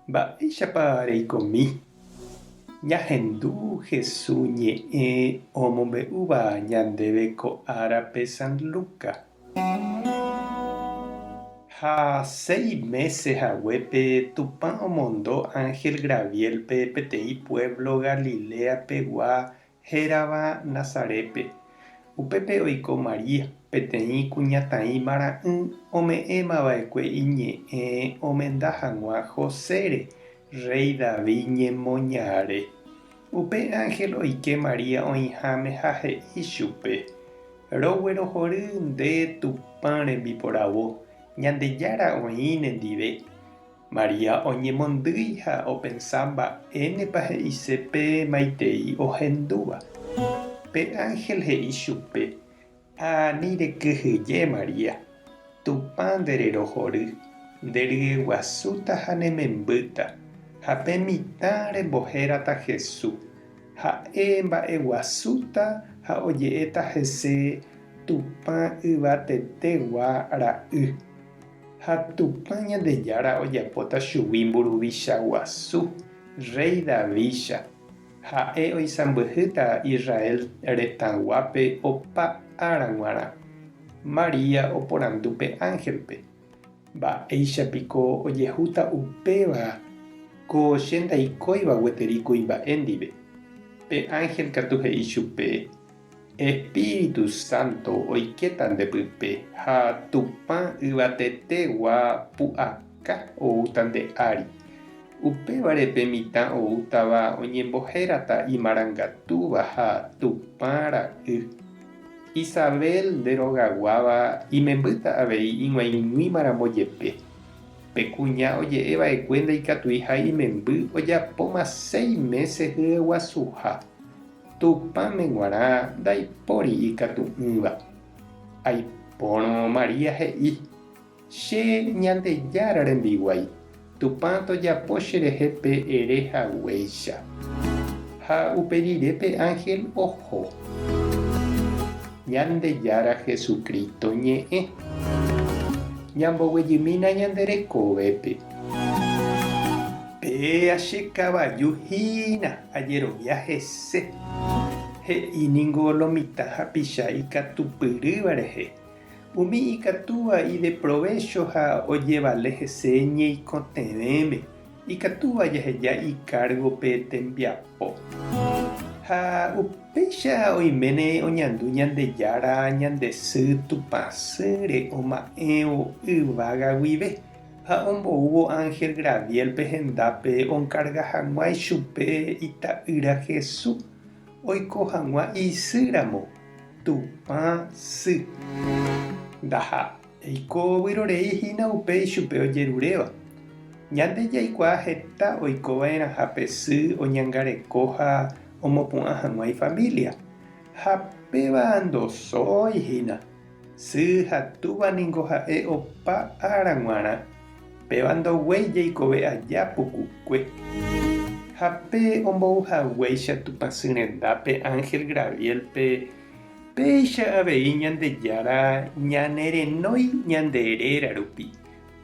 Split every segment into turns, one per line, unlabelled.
Mba'éichapa reikomi? Ñahendu Hesu ñe'ẽ omombe'úva ñandéve ko árape San Luca. Ha séi mése haguépe Tupã omondo ánhel Graviélpe peteĩ puévlo Galilea pegua hérava Nazarépe. Upépe oiko María, peteĩ kuñataĩ mara'ỹ ome'ẽma va'ekue iñe'ẽ omenda hag̃ua Josére, rréi David ñemoñare. Upe ánhel oike María oĩháme ha he'i chupe, Roguerohory nde Tupã rembiporavo, Ñandejára oĩ nendive. María oñemondýi ha opensa mba'énepa he'ise pe maitei ohendúva. Pe ánhel he'i chupe, Ani rekyhyje María, Tupã nde rerohory, nde ryeguasúta ha ne membýta, ha pe mitã rembohérata Jesús. Ha'e mba'eguasúta ha oje'éta hese Tupã Yvatetegua Ra'y. Ha Tupã Ñandejára ojapóta chugui mburuvicha guasu, rréi Davídcha. Ha'e oisãmbyhýta Israel retãguápe opa ára g̃uarã. María oporandu pe ánhelpe, Mba'éicha piko ojehúta upéva ko che ndaikóiva gueteri kuimba'e ndive? Pe ánhel katu he'i chupe, Espíritu Santo oikéta nde pype ha Tupã yvatetegua pu'aka oúta nde ári. Upévare pe mitã oútava oñembohérata imarangatúva ha Tupã ra'y. Isabel nde rogaguáva imembýta avei ig̃uaig̃uímaramo jepe. Pe kuña oje'e va'ekue ndaikatuiha imemby ojapóma séi mése hyeguasuha. Tupãme g̃uarã ndaipóri ikatu'ỹva. Aipórõ María he'i, Che Ñandejára rembiguái, Tupã tojapo cherehe pe ere haguéicha. Ha upe rire pe ánhel oho. Ñandejára Jesucristo ñe'ẽ. Ñamboguejymína ñande rekovépe. Péa che kavaju hína ajerovia hese. He'i ningo lo mitã hapicha ikatupyrýva rehe. Umi ikatúva ideprovécho ha ojevale hese ñeikotevẽme, ikatúva jaheja ikárgope tembiapo. Ha upéicha oiméne oñandu Ñandejára ñande sy Tupãsýre oma'ẽvo yvága guive ha omboúvo ánhel Graviélpe hendápe onkarga hag̃ua ichupe ita'ýra Jesús oiko hag̃ua isýramo. Tupã sy. Ndaha'éiko vyrorei hína upe ichupe ojeruréva. Ñande jaikuaa heta oiko va'erãha pe sy oñangareko ha omopu'ã hag̃ua ifamília. Ha péva ndosói hína. Sy ha túva ningo ha'e opa ára g̃uarã, péva ndoguéi jaikove aja pukukue. Ha pe ombou haguéicha Tupãsy rendápe ánhel Graviélpe, péicha avei Ñandejára ñanerenói ñande réra rupi,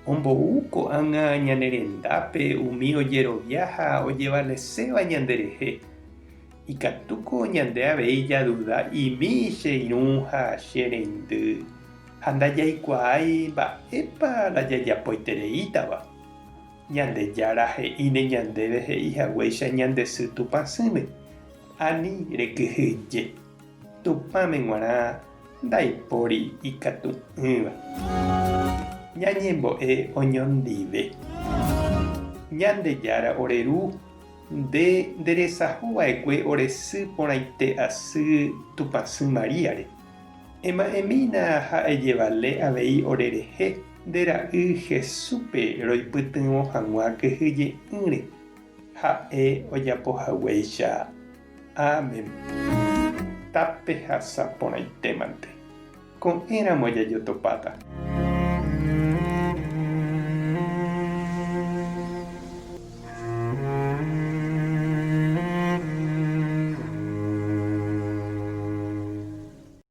ombou ko'ág̃a ñane rendápe umi ojerovia ha ojevaleséva ñanderehe. Ikatúko ñande avei jaduda imi che irũ ha che reindy, ha ndajaikuaái mba'épa la jajapoitereítava. Ñandejára he'íne ñandéve he'i haguéicha ñande sy Tupãsýme, Ani rekyhyje. Tupãme g̃uarã ndaipóri ikatu'ỹva. Ñañembo'e oñondive. Ñandejára ore Ru, Nde nderesaho va'ekue ore sy porãite asy Tupãsy Maríare. Ema'ẽmína ha ejevale avei ore rehe nde ra'y Jesúspe roipytyvõ hag̃ua kyhyje'ỹre, ha'e ojapo haguéicha. Amén. Tapehasa porãitémante. Ko'ẽramo jajotopáta.